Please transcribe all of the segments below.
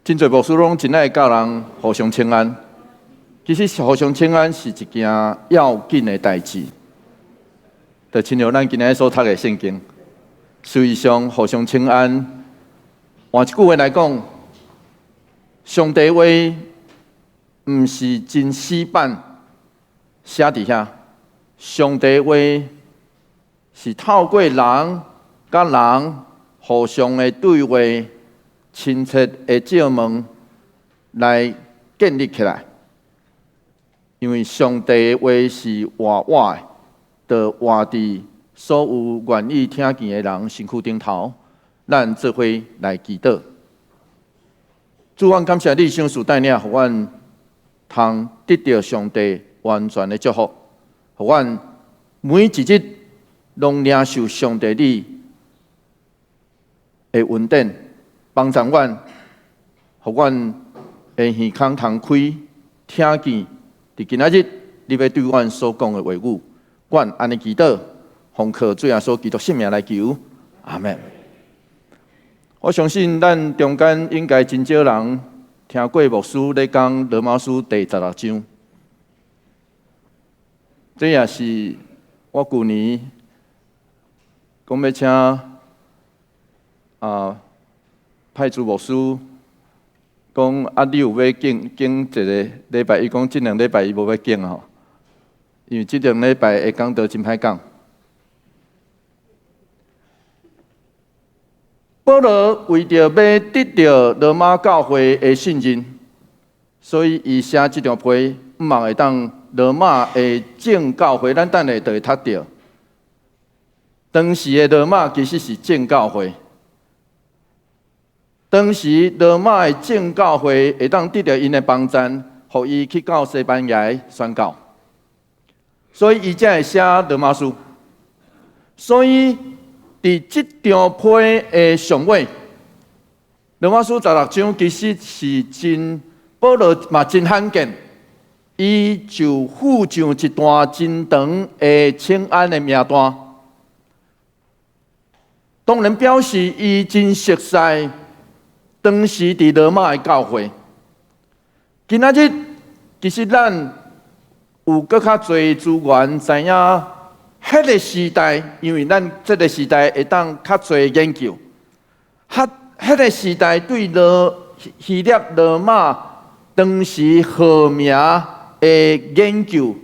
真濟牧師攏真愛教人互相請安。其實互相請安是一件要緊的代誌。就親像咱今日所讀的聖經，事實上互相請安，換一句話來講，上帝話毋是真死板寫佇遐，上帝話是透過人佮人互相的對話、親切的借問來建立起來。因為上帝的話是活活的，就活佇所有願意聽見的人身軀頂頭。咱做伙來祈禱。主，阮感謝你，賞賜帶領，予阮通得著上帝完全的祝福，予阮每一日攏領受上帝你的恩典，幫助阮，予阮的耳孔通開，聽見佇今仔日你欲對阮所講的話語。阮按呢祈禱，奉靠主耶穌基督聖名來求，阿們。我相信咱中間應該真少人聽過牧師咧講羅馬書第十六章。這也是我舊年講欲請派主牧師講啊，你有欲講講一个禮拜？伊講這兩禮拜伊無欲講吼，因為這兩禮拜的講道真歹講。保羅為著欲得著羅馬教會的信任，所以伊寫這張批，向望會當羅馬的正教會，咱等下就會讀著。當時的羅馬其實是正教會，當時羅馬的正教會會當得著𪜶的幫贊，予伊去到西班牙宣教，所以伊才會寫羅馬書。所以佇這張批的上尾，羅馬書十六章其實是真保羅嘛真罕見，伊就附上一段真長的請安的名單。當然表示伊真熟悉當時佇羅馬的教會。今仔日其實咱有閣較濟資源，知影彼个時代，因為咱這个時代會當較濟研究。彼彼个時代對羅希臘羅馬當時號名的研究，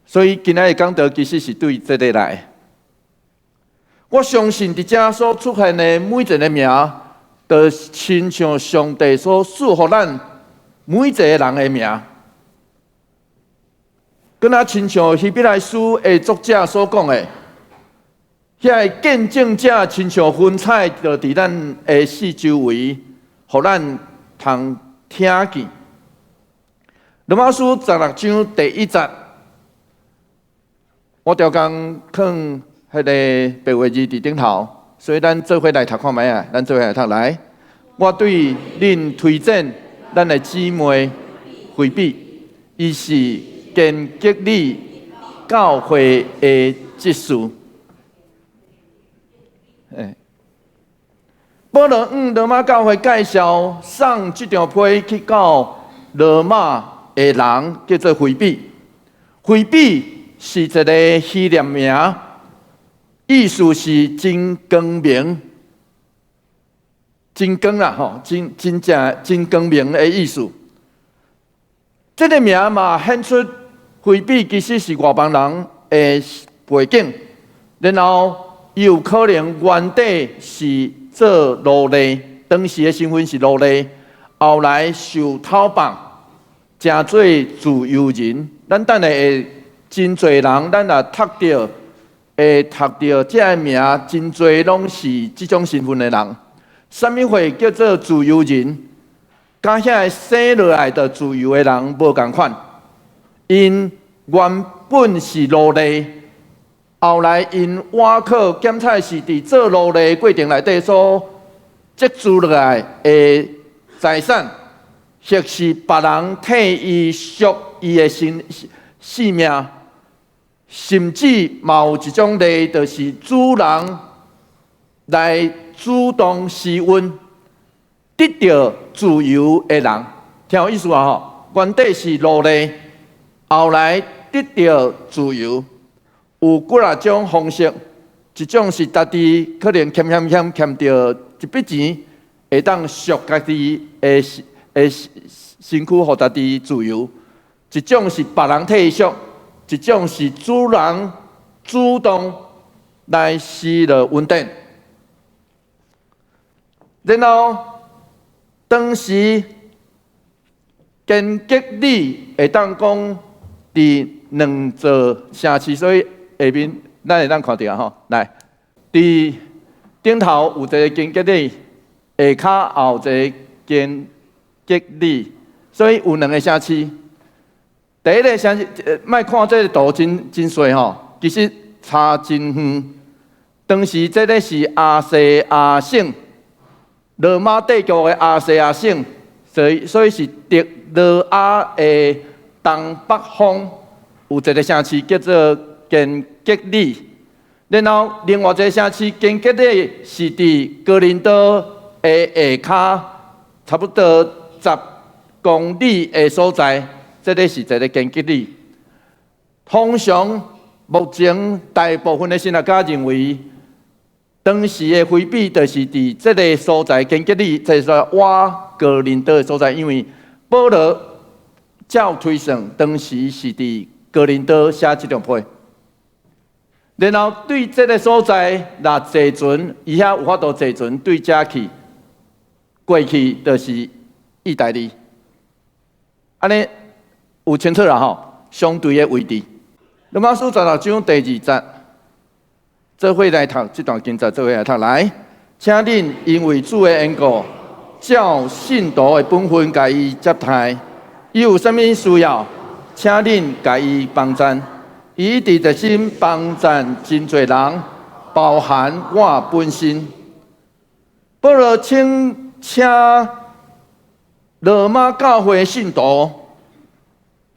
所以今仔日講道其實是對這个來。我相信佇遮所出現的每一个名，都親像上帝所賜予咱每一个人的名。敢若親像希伯來書的作者所講的，遐个見證者親像雲彩，就佇咱的四周圍，予咱通聽見。羅馬書十六章第一節，我著共囥彼个白話字佇頂頭，所以咱做伙來讀看覓啊！咱做伙來讀來。我對恁推薦咱的姊妹腓比，伊是堅格里教會的執事。欸，保羅向羅馬教會介紹送這張批去到羅馬的人，叫做腓比。腓比是一个希臘名，意思是真光明、真光啦，吼，真真正真光明的意思。這个名嘛顯出腓比其實是外邦人的背景，然後伊有可能原底是做奴隸，當時的身份是奴隸，後來受討放，成做自由人。咱等下會真濟人，咱若讀著會讀著這个名，真濟攏是這種身份的人。啥物貨叫做自由人？佮遐个生落來就自由的人無仝款，𪜶原本是奴隸，後來𪜶倚靠檢查是佇做奴隸過程內底所積聚落來的財產，或是別人替伊贖伊的身性命，甚至嘛有一種例，就是主人來主動施恩。得著自由的人，聽有意思啊吼？原底是奴隸，後來得著自由，有幾若種方式，一種是家己可能儉儉儉儉著一筆錢，會當贖家己的身軀，予家己自由；一種是別人替伊贖，一種是主人主動來施落恩典。然後當時堅革哩會當講佇兩座城市，所以下面咱會當看著吼，來佇頂頭有一个堅革哩，下跤也有一个堅革哩，所以有兩个城市。第一个城市，莫看這个圖真真細吼，其實差真遠。當時這个是亞細亞省，羅馬帝國的亞細亞省，所以是特羅亞的東北方有一个城市叫做堅革哩，然後另外一个城市堅革哩是佇哥林多的下跤，差不多10公里的所在，這个是一个堅革哩。通常目前大部分的神學家認為，當時的腓比就是佇這个所在堅革哩，就是說倚哥林多的所在，因為保羅照推算，當時是佇哥林多寫這張批。然後對這个所在，若坐船，伊遐有法度坐船對遮去，過去就是意大利。按呢有清楚啦吼，相對的位置。羅馬書16章第二節，做伙來讀這段經節，做伙來讀來，請恁因為主的緣故，照信徒的本分共伊接待。伊有啥物需要，請恁共伊幫贊。伊一直熱心幫贊真濟人，包含我本身。保羅請羅馬教會信徒，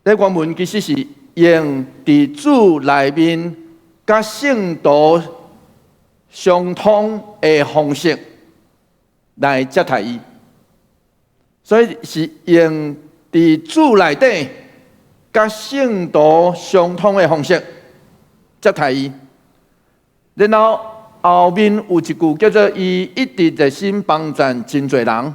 這原文其實是用佇主內面佮聖徒相通的方式來接待伊，所以是用佇主內底佮聖徒相通的方式接待伊。然後後面有一句叫做“伊一直熱心幫贊真濟人”，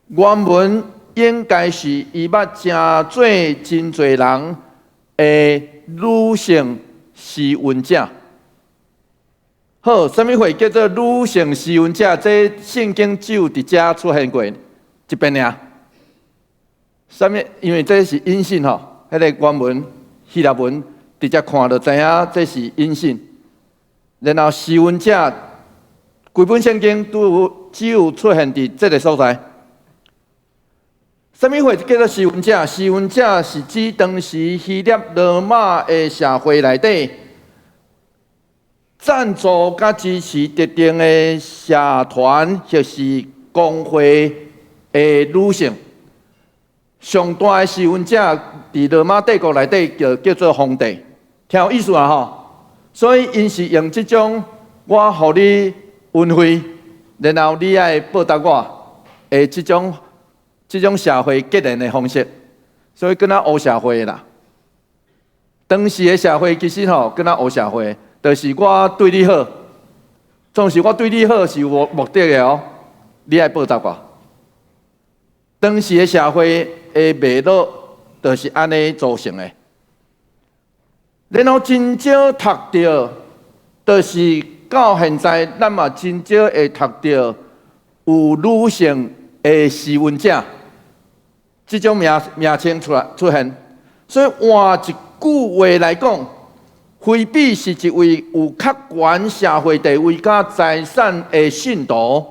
原文應該是伊捌成做真濟人的女性施恩者。好，啥物貨叫做女性施恩者？這聖經只有佇遮出現過一遍爾。啥物？因為這是陰性吼，彼个原文希臘文直接看就知影這是陰性。然後施恩者，規本聖經都有只有出現佇這个所在。啥物貨叫做施恩者？施恩者是指當時希臘羅馬的社會內底，贊助佮支持特定的社團或是公會的女性。上大的施恩者佇羅馬帝國內底就叫做皇帝，聽有意思啊吼！所以𪜶是用這種我予你恩惠，然後你愛報答我的這種社會結連的方式，所以敢若黑社會啦。當時的社會其實吼，敢若黑社會，就是我對你好，總是我對你好是有目的的哦，你愛報答我。當時的社會的脈絡就是按呢組成的。然後真少讀著，就是到現在咱嘛真少會讀著有女性的施恩者這種名稱出來出現。所以換一句話來講，腓比是一位有較懸社會地位佮財產的信徒，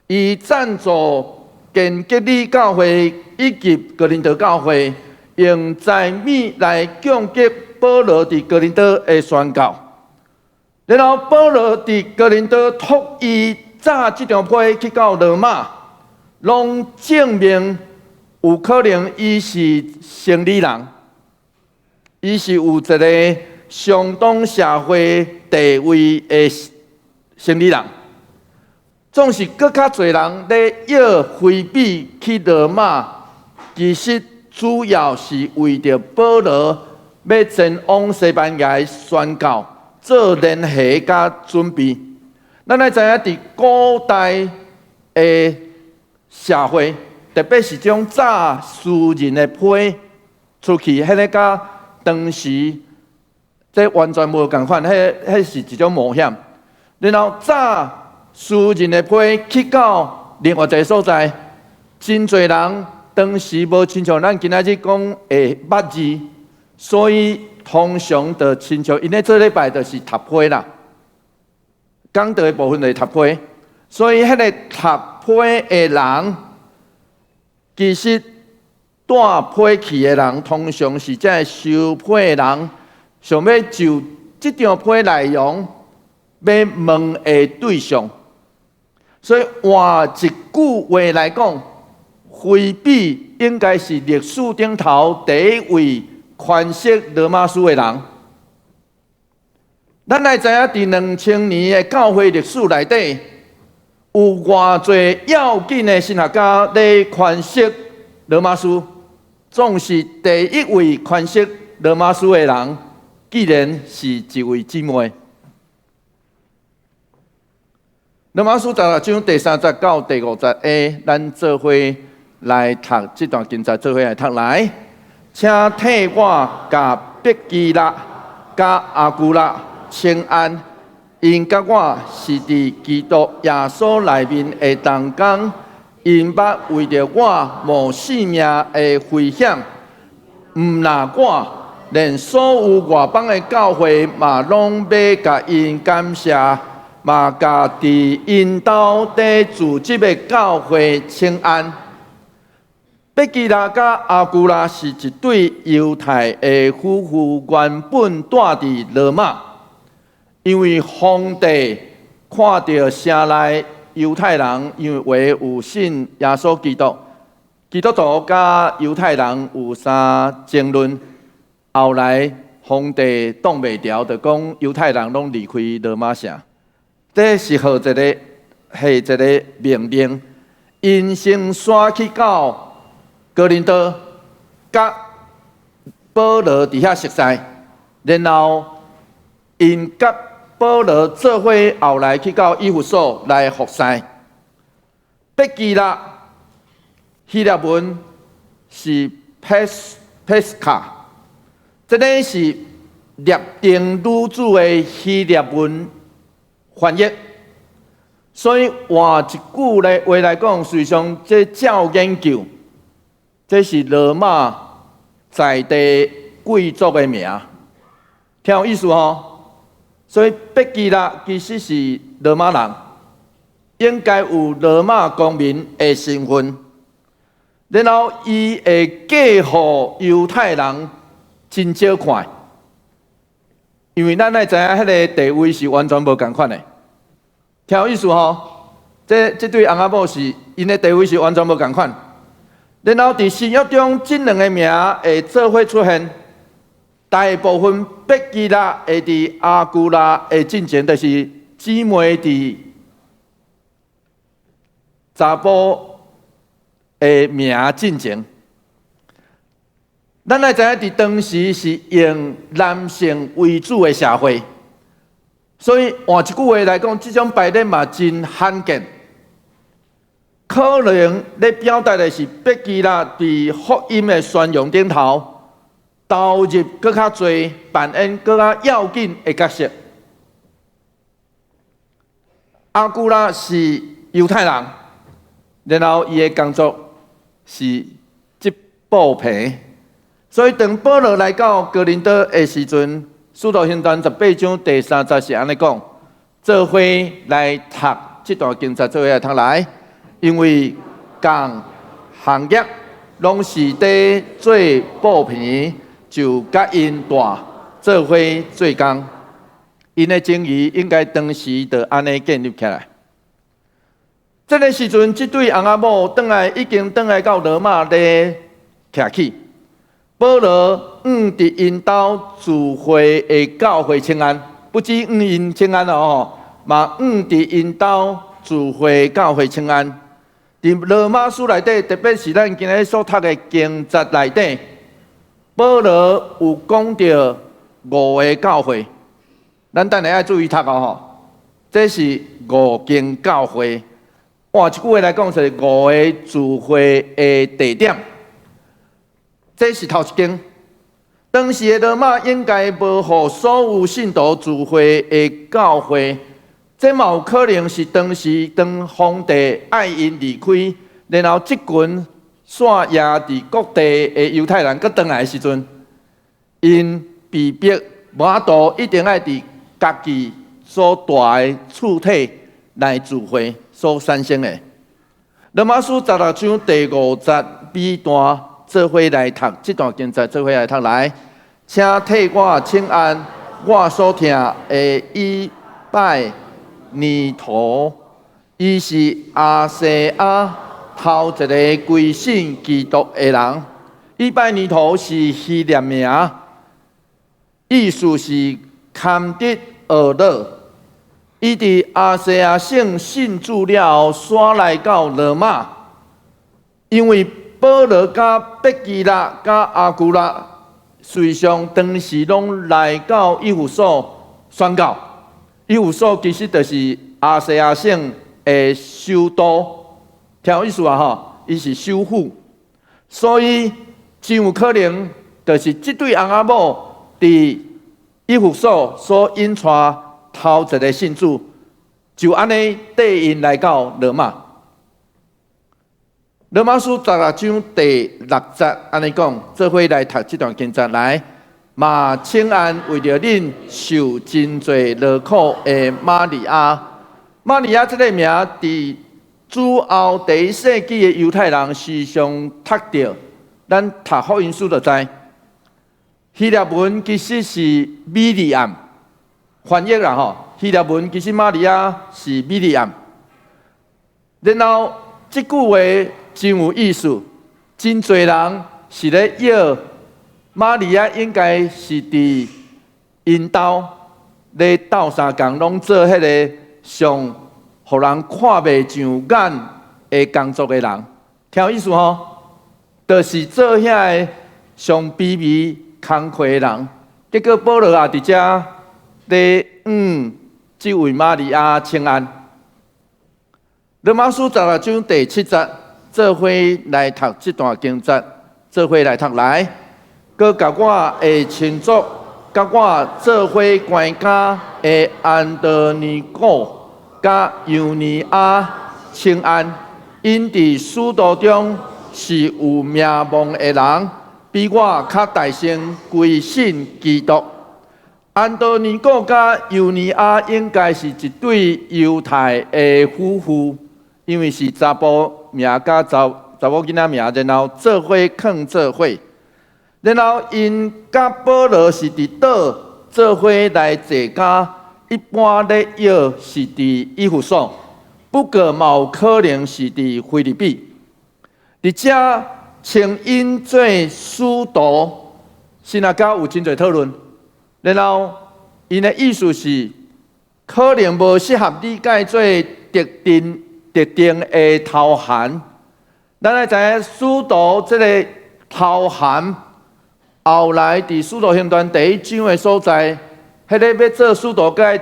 伊贊助堅革哩教會以及哥林多教會，用財物來供給保羅佇哥林多的宣教。然後保羅佇哥林多託伊紮這張批去到羅馬，攏證明有可能伊是生理人，伊是有一个相當社會地位的生理人。總是閣較濟人咧約腓比去羅馬，其實主要是為著保羅欲前往西班牙宣教做聯繫佮準備。咱愛知影，佇古代的社會，特別是種早私人的批出去，彼個佮當時這完全無仝款，彼是一種冒險。然後早私人的批去到另外一個所在，真濟人當時無親像咱今仔日講會捌字，所以通常就親像𪜶咧做禮拜就是讀批啦，講道的部分就是讀批，所以彼個讀批的人，其實帶批去的人，通常是這个收批的人，想欲就這張批內容欲問的對象。所以換一句話來講，腓比應該是歷史頂頭第一位詮釋羅馬書的人。咱來知影，佇2000年的教會歷史內底，有偌濟要緊的神學家咧詮釋羅馬書，總是第一位詮釋羅馬書的人，竟然是一位姊妹。羅馬書16章第三節到第五節，咱做伙來讀這段經節，做伙來讀來，請替我共百基拉、佮亞居拉請安，𪜶佮我是佇基督耶穌內面的同工，𪜶捌為著我冒性命的危險，毋但我，連所有外邦的教會嘛，攏欲共𪜶感謝。嘛，共佇𪜶兜佇組織的教會請安。百基拉佮亞居拉是一對猶太的夫婦，原本住佇羅馬，因為皇帝看著城內猶太人，因為有的有信耶穌基督，基督徒佮猶太人有啥爭論，後來皇帝擋袂牢，就講猶太人攏離開羅馬城。這是予一个下一个命令，𪜶先徙去到哥林多，佮保羅佇遐熟似，然後𪜶佮保羅做伙，後來去到以弗所來服侍。百基拉希臘文是 Prisca，這个是拉丁女子的希臘文翻譯，所以換一句咧話來講，實際上這照研究，這是羅馬在地貴族的名，聽有意思吼？所以百基拉其實是羅馬人，應該有羅馬公民的身份，然後伊會嫁予猶太人，真少看。因為咱愛知影，彼个地位是完全無仝款的，聽有意思吼？這對翁仔某是𪜶的地位是完全無仝款。然後佇新約中，這兩个名會做伙出現，大部分百基拉會佇亞居拉的進前，就是姊妹佇查埔的名進前。咱愛知影，佇當時是用男性為主的社會，所以換一句話來講，這種排列嘛真罕見。可能咧表達的是百基拉佇福音的宣揚頂頭投入閣較濟，扮演閣較要緊的角色。亞居拉是猶太人，然後伊的工作是織布棚。所以，當保羅來到哥林多的時陣，《使徒行傳》18章第三節是按呢講：做伙來讀這段經節，做伙來讀來，因為仝行業攏是佇做布棚，就佮𪜶蹛做伙做工。𪜶的情誼應該當時就按呢建立起來。這个時陣，這對翁仔某轉來已經轉來到羅馬咧徛起。保羅向佇𪜶兜聚會的教會請安，不止向𪜶請安哦，嘛向佇𪜶兜聚會教會請安。佇羅馬書內底，特別是咱今日所讀的經節內底，保羅有講著五个教會。咱等下愛注意讀哦吼，這是五間教會。換一句話來講，是五个聚會的地點。這是頭一間。當時的羅馬應該無予所有信徒聚會的教會，這嘛有可能是當時當皇帝愛𪜶離開，然後這群散野佇各地的猶太人閣轉來的時陣，𪜶被逼無法度一定愛佇家己所蹛的厝體來聚會所產生的。羅馬書十六章第五節尾段，做伙來讀這段經節，做伙來讀來，請替我請安我所疼的以拜尼圖，伊是亞細亞頭一个歸信基督的人。以拜尼圖是希臘名，意思是堪得呵咾。伊佇亞細亞省信主了後，徙來到羅馬，因為保羅佮百基拉佮亞居拉，隨常當時攏來到以弗所宣教。以弗所其實就是亞細亞省的首都，聽有意思啊吼？伊是首府，所以真有可能就是這對翁仔某佇以弗所所引帶頭一个信主，就按呢綴𪜶來到羅馬。羅馬書十六章第六節按呢講，做伙來讀這段經節來。嘛請安為著恁受真濟勞苦的瑪利亞。瑪利亞這个名，佇主後第一世紀的猶太人時常讀著，咱讀福音書就知。希臘文其實是米利暗翻譯啦吼，希臘文其實瑪利亞是米利暗。然後這句話真有意思，真濟人是咧臆瑪利亞應該是佇𪜶兜咧鬥相共，攏做彼个上予人看袂上眼的工作的人，聽有意思吼？就是做遐个上卑微工課的人。結果保羅也佇遮咧向這位瑪利亞請安。羅馬書十六章第七節，做伙來讀這段經節，做伙來讀來。閣共我的親族，佮我做伙關監的安多尼古、佮尤尼亞請安，𪜶佇使徒中是有名望的人，比我較大先歸信基督。安多尼古佮尤尼亞應該是一對猶太的夫婦，因為是查埔名佮查某囡仔名，然後做伙囥做伙。然後𪜶佮保羅是佇島做伙來坐監，一般咧臆是佇以弗所，不過嘛有可能是佇腓立比。佇遮稱𪜶做使徒，神學家有真濟討論。然後𪜶的意思是，可能無適合理解做特定的頭銜。咱愛知影使徒這个頭銜，後來佇使徒行傳第一章的所在，彼个欲做使徒，閣愛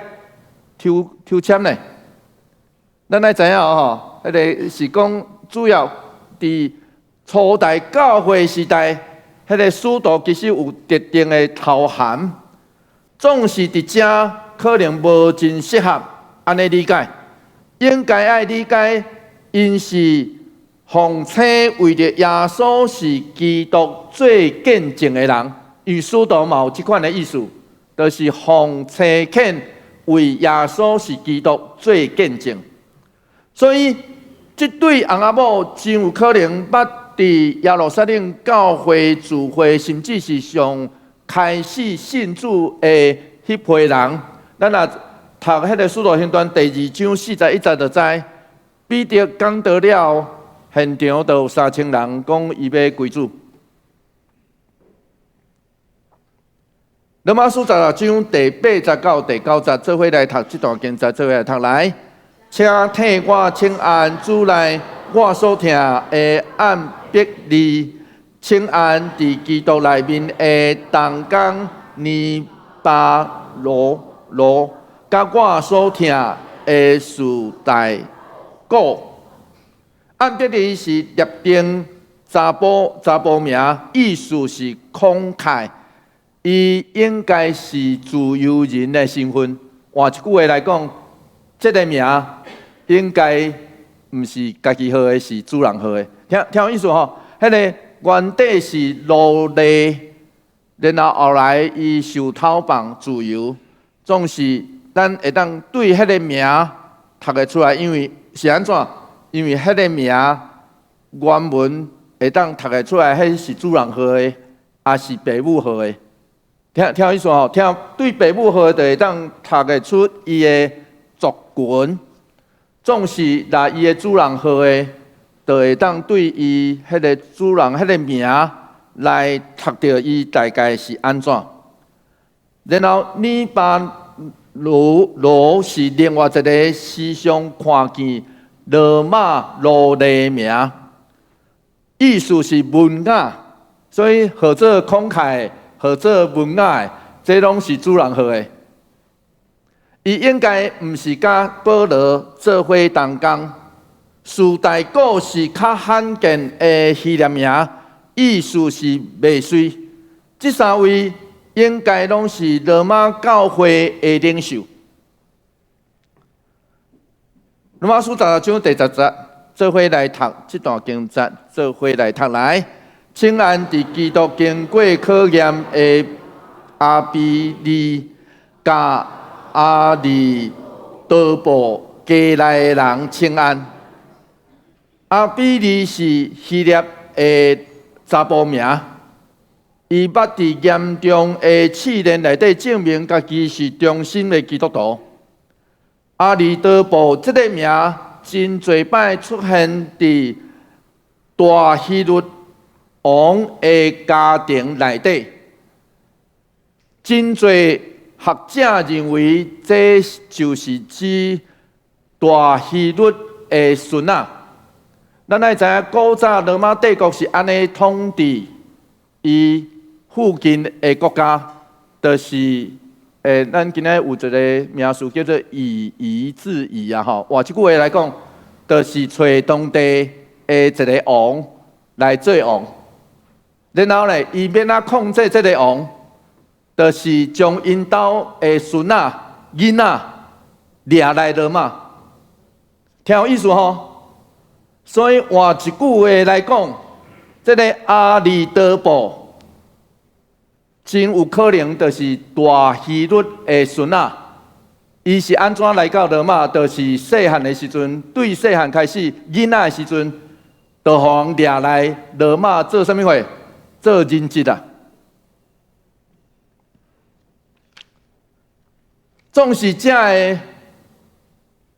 抽抽籤呢。咱愛知影吼，彼个是講主要佇初代教會時代，彼个使徒其實有特定的頭銜，總是佇遮可能無真適合按呢理解，應該愛理解，𪜶是奉請為著耶穌是基督做見證的人，因為使徒嘛有這款的意思，就是奉差遣為耶穌是基督做見證。所以，這對翁仔某真有可能捌佇耶路撒冷教會聚會，甚至是上開始信主的彼批人。咱若讀彼个使徒行傳第二章四十一節就知，彼得講道了，現場就有3000人講伊欲歸主。羅馬書十六章第八節到第九節，做伙來讀這段經節，做伙來讀來。請替我請安主內我所疼的按彼利，請安佇基督內面的同工尼巴羅羅，佮我所疼的士大古。按彼利是拉丁查埔名，意思是慷慨。伊應該是自由人的身份。換一句話來講，這个名應該毋是家己號的，是主人號的。聽聽有意思吼？彼个原底是奴隸，然後後來伊受討放自由，總是咱會當對彼个名讀會出來，因為是按怎？因為彼个名原文會當讀會出來，彼是主人號的，抑是爸母號的？聽聽有意思吼？聽對爸母號的，就會當讀會出伊的族群。總是若伊的主人號的，就會當對伊彼个主人彼个名來讀著伊大概是按怎。然後尼巴羅羅是另外一个時常看見羅馬奴隸名，意思是文雅，所以號做慷慨，號做文雅的，這攏是主人號的。伊應該毋是佮保羅做伙同工。士大古是較罕見的希臘名，意思是麥穗。這三位應該攏是羅馬教會的領袖。羅馬書16章第10節，做伙來讀這段經節，做伙來讀來。請安佇基督經過考驗的亞比利佮亞里多布家內的人請安。亞比利是希臘的查埔名，伊捌佇嚴重的試煉內底證明家己是忠心的基督徒。亞里多布這个名真濟擺出現佇大希律王的家庭內底，真濟學者認為這就是指大希律的孫仔。咱愛知影古早羅馬帝國是按呢統治伊附近的國家，就是咱今仔有一个名詞叫做以夷制夷啊吼。換一句話來講，就是揣當地的一个王來做王，然後咧，伊欲按怎控制這个王，就是將𪜶兜的孫仔、囡仔掠來羅馬，聽有意思吼？所以換一句話來講，這个亞里多布真有可能就是大希律的孫仔。伊是按怎來到羅馬？就是細漢的時陣，對細漢開始，囡仔的時陣，就予人掠來羅馬做啥物貨？做人質啊！總是這个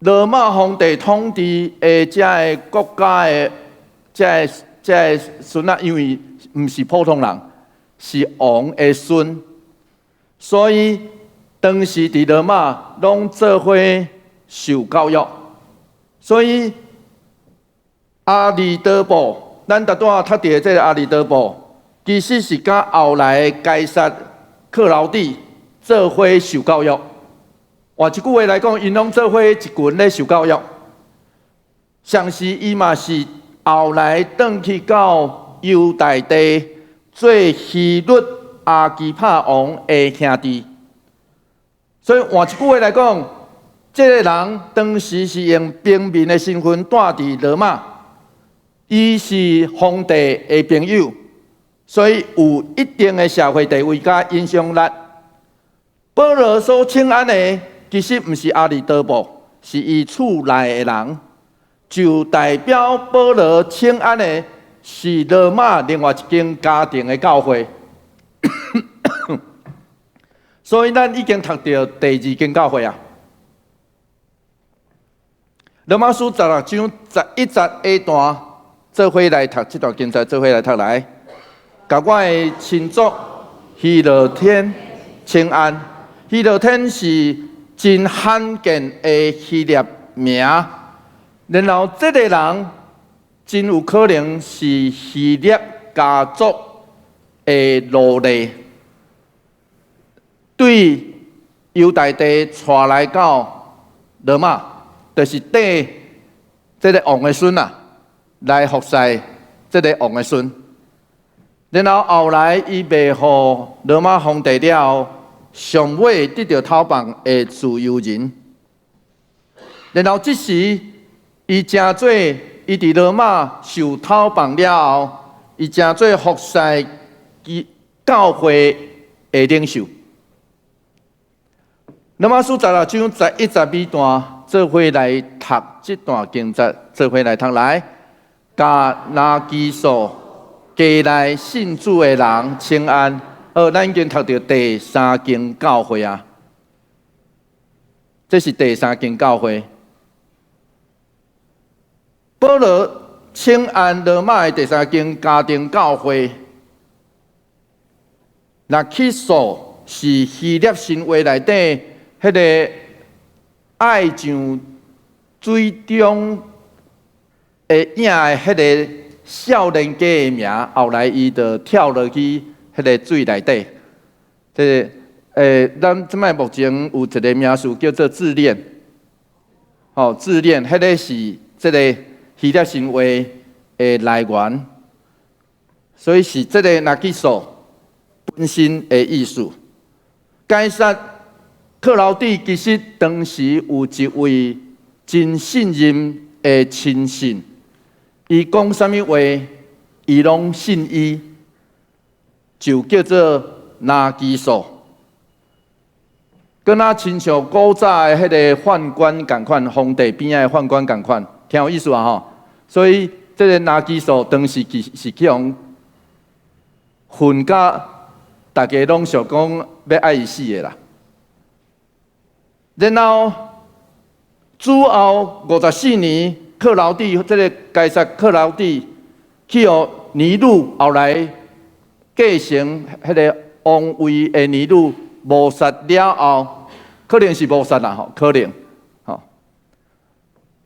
羅馬皇帝統治的這个國家的這个這个孫仔，因為毋是普通人，是王的孫，所以當時佇羅馬攏做伙受教育，所以亞里多布，咱拄仔讀著的這个亞里多布，其實是佮後來的該撒克勞底做伙受教育。換一句話來講，𪜶攏做伙一群咧受教育。同時，伊嘛是後來轉去到猶大地做希律亞基帕王的兄弟。所以換一句話來講，這个人當時是用平民的身份蹛佇羅馬，伊是皇帝的朋友，所以有一定的社會地位佮影響力。保羅所請安的，其實毋是亞里多布，是伊厝內的人，就代表保羅請安的是羅馬另外一間家庭的教會。所以咱已經讀著第二間教會啊。羅馬書16章11節下段，做伙來讀這段經節，做伙來讀來。共我的親族希羅天請安。希羅天是真罕見的希臘名，然後這个人真有可能是希臘家族的奴隸，對猶大地帶來到羅馬，就是綴這个王的孫啊，來服侍這个王的孫。然後後來伊賣予羅馬皇帝了後，上尾得著討放的自由人。然後這時，伊成做伊佇羅馬受討放了後，伊成做服侍教會的領袖。羅馬書16章11、12段，做伙來讀這段經節，做伙來讀來，共拿基數家內信主的人請安。好，咱已經讀著第三間教會啊，這是第三間教會。保羅請安羅馬的第三間家庭教會。納基數是希臘神話內底彼个愛像水中的影的彼个少年家的名，後來伊就跳落去彼个水內底。這个咱這擺目前有一个名詞叫做自戀，吼，自戀，彼个是這个希臘神話的來源，所以是這个納基數本身的意思。該撒克勞底其實當時有一位真信任的親信，伊講啥物話，伊攏信伊，就叫做拿基數。敢若親像古早的彼个宦官仝款，皇帝邊仔的宦官仝款，聽有意思啊吼。所以這个拿基數當時其實是去予混甲大家攏想講欲愛伊死的啦。然後主後54年，克勞底這个該撒克勞底去予尼祿後來繼承彼个王位的尼祿謀殺了後，可能是謀殺啦吼，可能吼。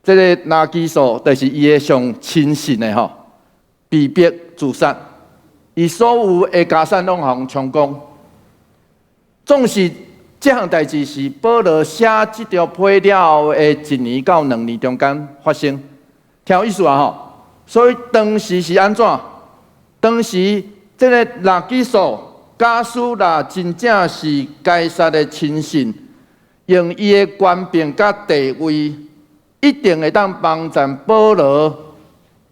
這个拿基數就是伊的上親信的吼，被逼自殺，伊所有的家產攏予人充公。總是這項代誌是保羅寫這張批了後的一年到2年中間發生，聽有意思啊吼。所以當時是按怎？當時這个拿基數假使若真正是該撒的親信，用伊的權柄佮地位，一定會當幫助保羅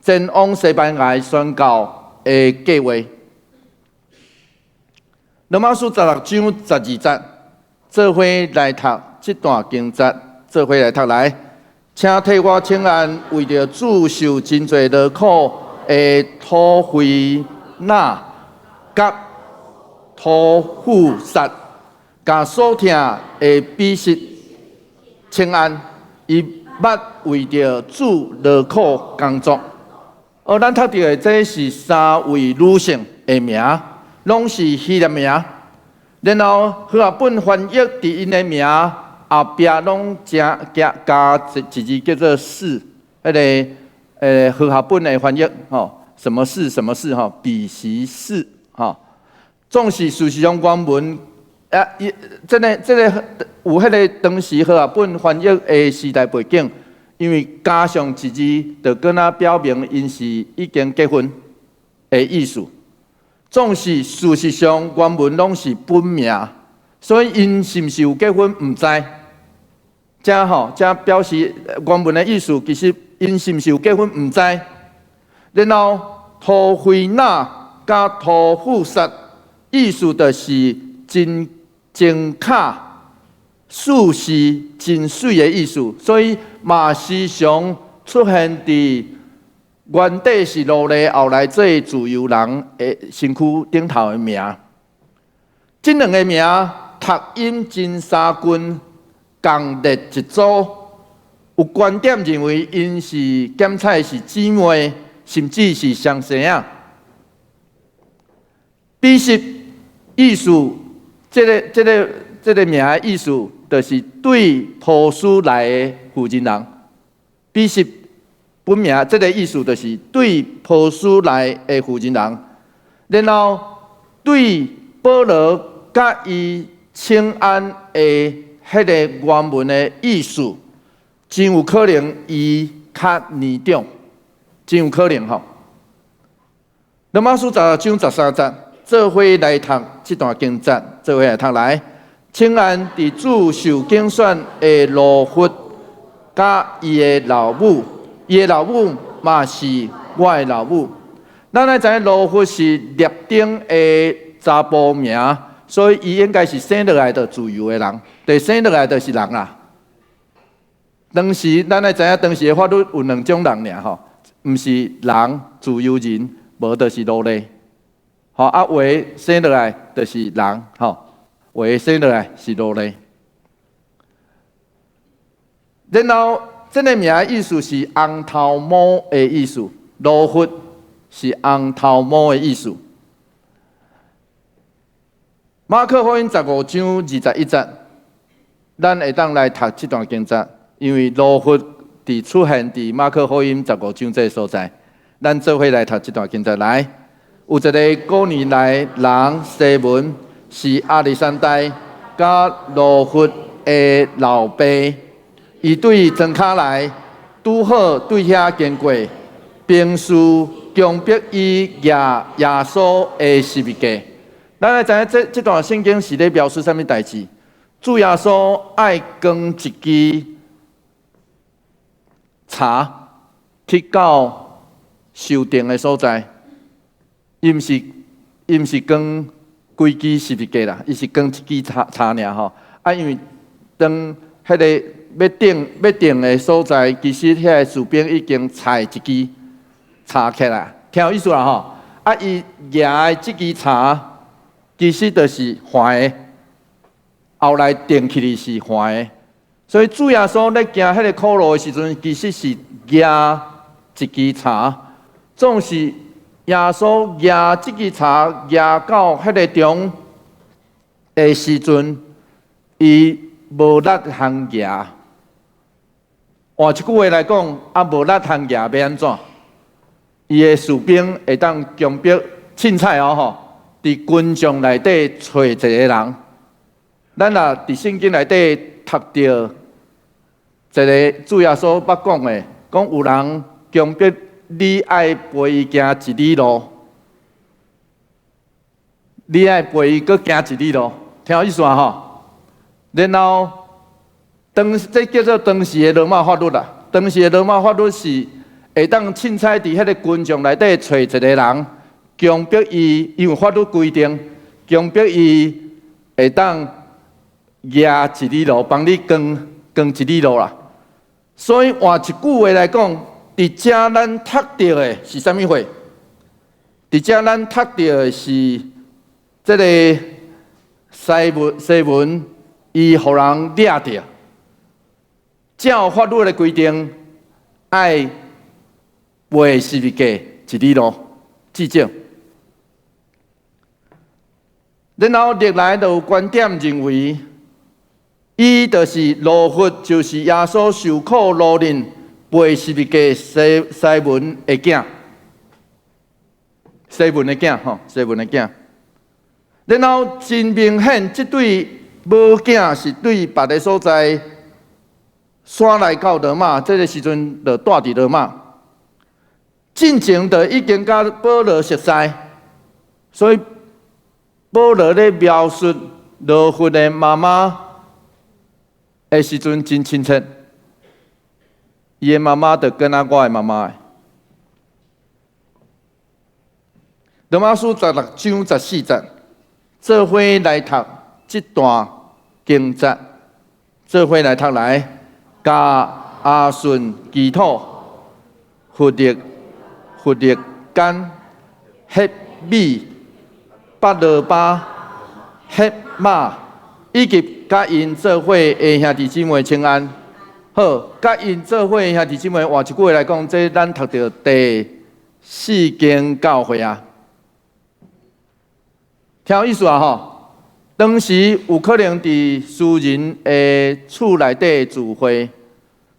前往西班牙宣教的計劃。羅馬書16章12節，做伙來讀這段經節，做伙來讀來，請替我請安，為著主受真濟勞苦的土非納佮土富薩，共所疼的比實請安，伊捌為著主勞苦工作。而咱讀著的這是三位女性的名，攏是希臘名。然後和合本翻譯佇𪜶的名後壁攏加加加一一字叫做“士”，彼个和合本的翻譯吼，什麼士什麼士吼，彼時士吼，總是事實上原文啊，伊這个有彼个當時和合本翻譯的時代背景，因為加上一字，就敢若表明𪜶是已經結婚的意思。總是事實上原文攏是本名，所以𪜶是毋是有結婚毋知。這吼，這表示原文的意思，其實𪜶是毋是有結婚毋知。然後土非納佮土富薩，意思就是真精巧、事是真媠的意思，所以嘛時常出現佇原底是奴隸，後來做自由人的身軀頂頭的名。這兩个名讀音真相近，仝列一組。有觀點認為𪜶是檢採是姊妹，甚至是雙生仔。彼實意思，這个名的意思，就是對波斯來的婦人人。彼實本名這个意思就是對波斯來的婦人人，然後對保羅佮伊請安的彼个原文的意思，真有可能伊較年長，真有可能吼。羅馬書16章13節，做伙來讀這段經節，做伙來讀來。請安佇主受揀選的魯弗，佮伊的老母，伊的老母嘛是我的老母。咱愛知影魯弗是列丁的查埔名，所以伊應該是生落來就自由的人，對，生落來就是人啦。當時咱愛知影，當時的法律有兩種人爾吼，毋是人自由人，無就是奴隸。吼啊，有的生落來就是人，吼，有的生落來是奴隸。然後，這个名意思是紅頭毛的意思，魯弗是紅頭毛的意思。馬可福音15章21節，咱會當來讀這段經節，因為魯弗佇出現佇馬可福音十五章這个所在，咱做伙來讀這段經節來。有一个古利奈人西門，是亞歷山大佮魯弗的老爸，伊對莊跤來，拄好對遐經過，兵士強迫伊舉耶穌的十字架。咱來知影這這段聖經是咧描述啥物代誌？主耶穌愛扛一支柴去到受釘的所在，伊毋是扛規支十字架啦，伊是扛一支柴柴爾吼。啊，因為當彼个欲釘的所在，其實遐个士兵已經裁一支柴起來，聽有意思啦吼。啊，伊舉的這支柴，其實就是橫的，後來釘起來是橫的。所以主耶穌咧行彼个苦路的時陣，其實是舉一支柴，總是耶穌舉這支柴舉到彼个中的時陣，伊無力通舉。換一句話來講，啊，無力通舉欲按怎？伊的士兵會當強迫凊彩哦吼，佇群眾內底揣一个人。咱若佇聖經內底讀著一个主耶穌捌講的，講有人強迫你愛陪伊行一里路，你愛陪伊閣行一里路，聽有意思啊吼？然後當這叫做當時的羅馬法律啦。當時的羅馬法律是會當凊彩佇彼个群眾內底揣一个人，強迫伊，因為法律規定，強迫伊會當舉一里路，幫你扛扛一里路啦。所以換一句話來講，佇遮咱讀著的是啥物貨？佇遮咱讀著的是這个西門，西門伊予人掠著，照法律的規定，愛背十字架一里路，至少。然後歷來就有觀點認為，伊就是魯弗，就是耶穌受苦蹂躪背十字架西西門的囝，西門的囝吼，西門的囝。然後真明顯，這對母囝是對別个所在徙來到羅馬，這个時陣就蹛佇羅馬。進前就已經佮保羅熟似，所以保羅咧描述羅弗的媽媽的時陣真親切，伊的媽媽就敢若我的媽媽。羅馬書16章14節，做伙來讀這段經節，做伙來讀來，共亞順基土、弗勒弗勒干、赫米、巴羅巴、赫瑪，以及佮𪜶做伙的兄弟姊妹請安。好，佮𪜶做伙的兄弟姊妹，換一句話來講，這咱讀著第四間教會啊。聽有意思啊吼！當時有可能佇私人的厝內底聚會，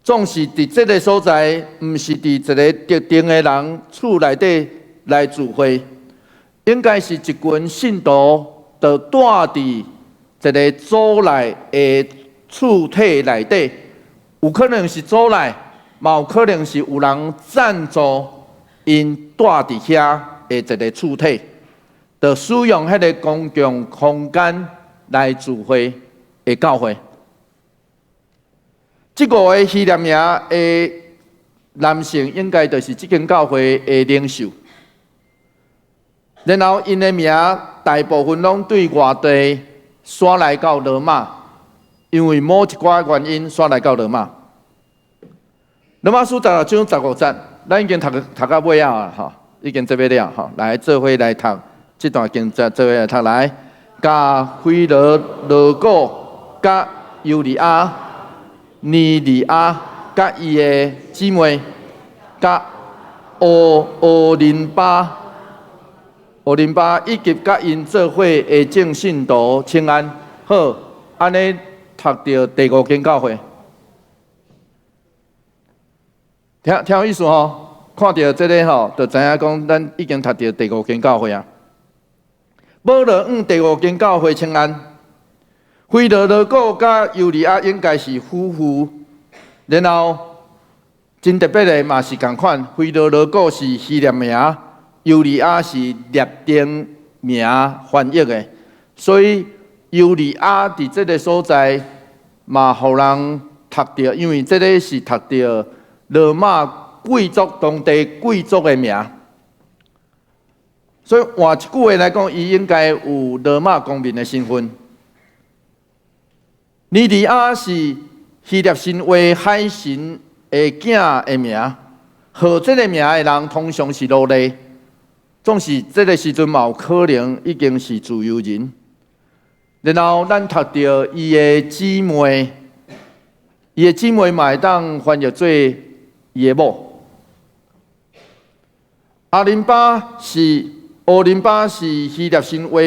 總是佇這个所在，毋是佇一个特定的人厝內底來聚會，應該是一群信徒就蹛佇一个組內的厝體內底，有可能是組內，嘛有可能是有人贊助𪜶蹛佇遐的一个厝體，就使用彼个公共空間來聚會的教會。這五个希臘名的男性，應該就是這間教會的領袖。然後𪜶的名大部分攏對外地徙來到羅馬，因為某一寡原因徙來到羅馬。羅馬書16章15節，咱已經讀讀到尾仔啊，吼，已經這欲了吼，來做伙來讀這段經節，做伙來讀來，共腓羅羅古、佮猶利亞、尼利亞、佮伊的姊妹、佮奧奧林巴、奧林巴以及佮𪜶做伙的眾信徒請安。好，按呢讀著第五間教會，聽聽有意思吼？看著這个吼，就知影講咱已經讀著第五間教會啊。保羅向第五間教會請安。腓羅羅古佮猶利亞應該是夫婦，然後真特別的嘛是仝款，腓羅羅古是希臘名，猶利亞是拉丁名翻譯的，所以猶利亞佇這个所在嘛，予人讀著，因為這个是讀著羅馬貴族當地貴族的名，所以換一句話來講，伊應該有羅馬公民的身份。尼利亞是希臘神話海神的囝的名，號這个名的人通常是奴隸，總是這个時陣嘛有可能已經是自由人。然後咱讀著伊的姊妹，伊的姊妹嘛會當翻譯做伊的某。阿林巴是奧林巴是希臘神話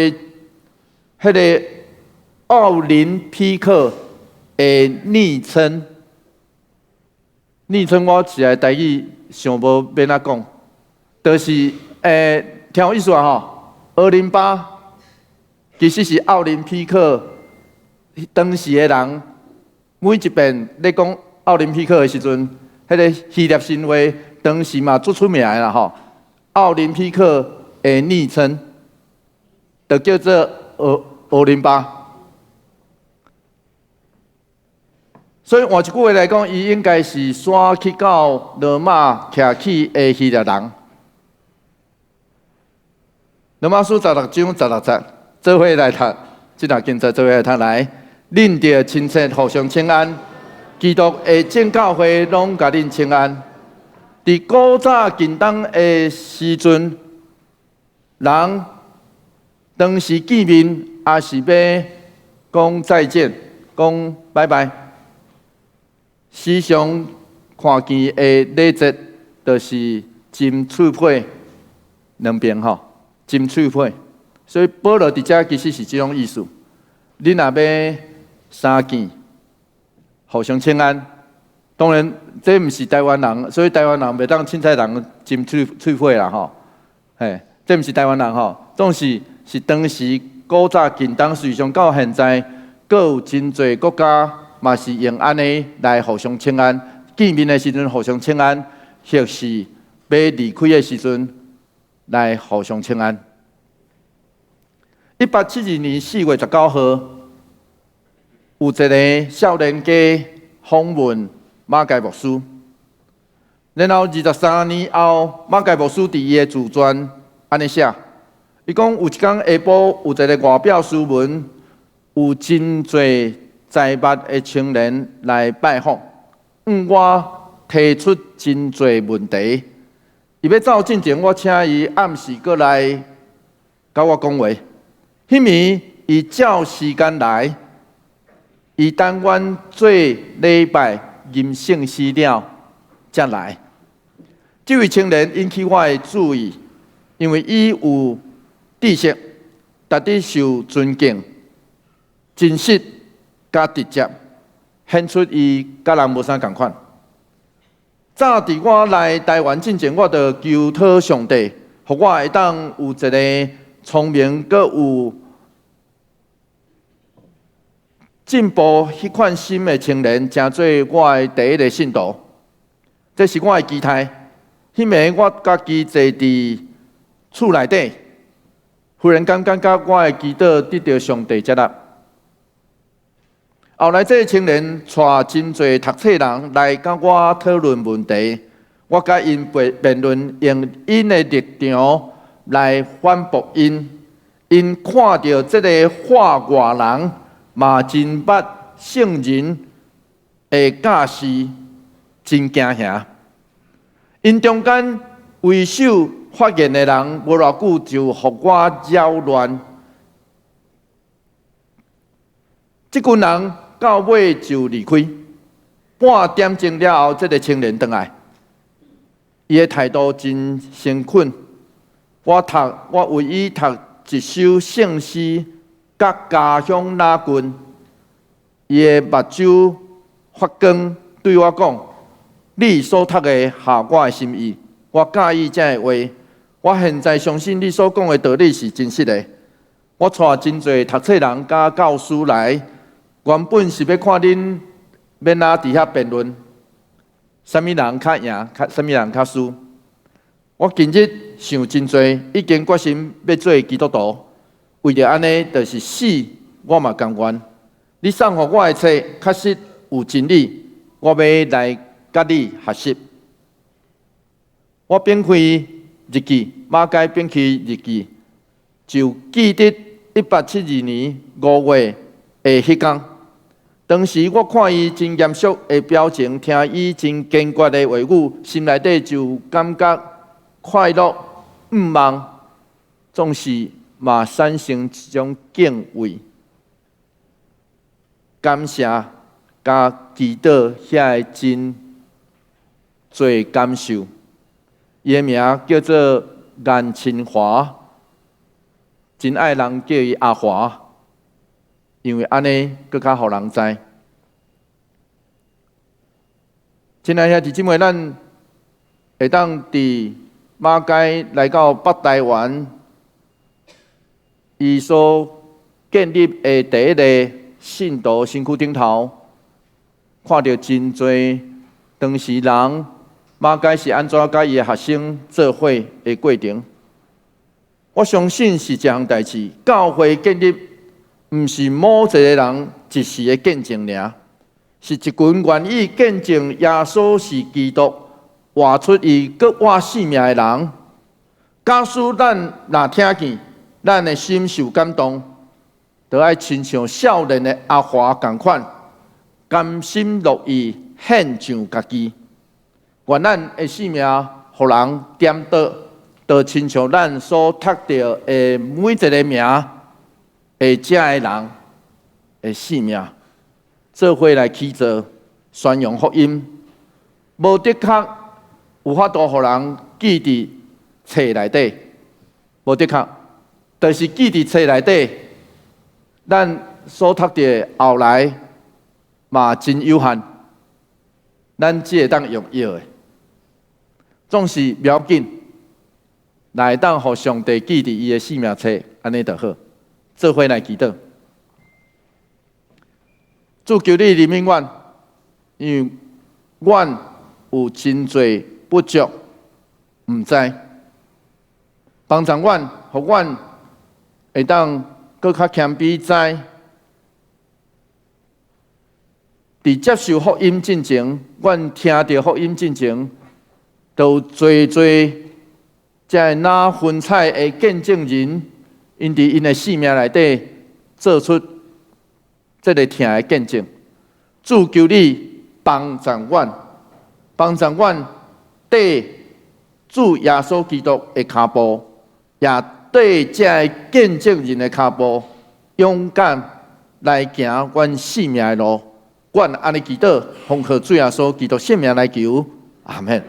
彼个奧林匹克的昵稱，昵稱我實在台語想無欲按怎講，就是聽有意思啊吼。奧林巴其實是奧林匹克當時的人，每一遍咧講奧林匹克的時陣，彼个希臘神話當時嘛足出名的啦吼。奧林匹克的昵稱，就叫做奧奧林巴。所以換一句話來講，伊應該是徙去到羅馬徛起的希臘人。羅馬書16章16節，做伙來讀，這段經節做伙來讀來，恁著親切互相請安，基督的眾教會攏共恁請安。佇古早近東的時陣，人當時見面，抑是欲講再見，講拜拜。時常看見的禮節，就是斟喙皮兩邊吼，斟喙皮。所以保羅佇遮其實是這種意思。恁若欲相見，互相請安。當然，這毋是台灣人，所以台灣人袂當凊彩人斟喙喙皮啦吼。嘿，這毋是台灣人吼，總是是當時古早近東，事實上到現在，閣有真濟國家嘛是用按呢來互相請安。見面的時陣互相請安，或是欲離開的時陣來互相請安。1872年4月19號，有一个少年家訪問馬偕牧師，然後23年後，馬偕牧師佇伊的自傳按呢寫，伊講有一工下晡，有一个外表斯文、有真濟財物的青年來拜訪，向我提出真濟問題。伊欲走進前，我請伊暗時閣來佮我講話。彼暝伊照時間來，伊等阮做禮拜吟聖詩了，才來。這位青年引起我的注意，因為伊有知識，值得受尊敬，真實佮直接，顯出伊佮人無啥仝款。早佇我來台灣進前，我就求討上帝，予我會當有一个聰明，閣有進步彼款心的青年，成做我的第一个信徒。這是我的期待。彼暝我家己坐佇厝內底，忽然間感覺我的祈禱得著上帝接納。後來這个青年帶真濟讀冊人來佮我討論問題，我佮𪜶辯論，用𪜶的立場來反駁𪜶。𪜶看著這个化外人嘛真捌聖人的教示，真驚嚇。𪜶中間為首發言的人，無偌久就予我擾亂。這群人到尾就離開。半點鐘了後，這个青年轉來，伊的態度真誠懇。我為伊讀一首聖詩，佮家鄉拉近。伊的目睭發光，對我講：你所讀的合我的心意，我佮意這个話。我現在相信你所講的道理是真實的。我帶真濟讀冊人佮教師來，原本是欲看恁欲按怎佇遐辯論，啥物人較贏，啥物人較輸。我近日想真濟，已經決心欲做基督徒。為著按呢，就是死我嘛甘願。你送予我的冊確實有真理，我欲來佮你學習。我展開日記，馬偕展開日記，就記得1872年5月的彼工。當時我看伊真嚴肅的表情，聽伊真堅決的話語，心內底就感覺快樂、向望，總是嘛產生一種敬畏、感謝佮祈禱遐个真濟感受。伊的名叫做顏清華，真愛人叫伊阿華，因為按呢閣較予人知。親愛兄弟姊妹，咱會當佇馬偕來到北台灣，伊所建立的第一个信徒身軀頂頭，看著真濟當時人馬偕是按怎佮伊的學生做伙的過程。我相信是這項代誌，教會建立毋是某一个人一時的見證爾，是一群願意見證耶穌是基督，活出伊閣活性命的人。假使咱若聽見，咱的心受感動，就愛親像少年的阿華仝款，甘心樂意獻上家己。願咱的性命予人點著，就親像咱所讀著的每一个名的這个人的性命，做伙來起座宣揚福音。無的確有法度予人記佇冊內底，無的確，就是記佇冊內底，咱所讀著後來嘛真有限，咱只會當用藥的，總是袂要緊，若會當予上帝記佇伊的性命冊，按呢就好。做伙來祈禱，主求你憐憫阮，因為阮有真濟不足，毋知，幫助阮，予阮會當閣較謙卑知，佇接受福音進前，阮聽著福音進前，都有濟濟這个若雲彩的見證人，𪜶佇𪜶的性命內底做出這个疼的見證。主求你幫助阮，幫助阮綴主耶穌基督的跤步，也綴這个見證人的跤步，勇敢來行阮性命的路。阮按呢祈禱，奉靠主耶穌基督聖名來求，阿們。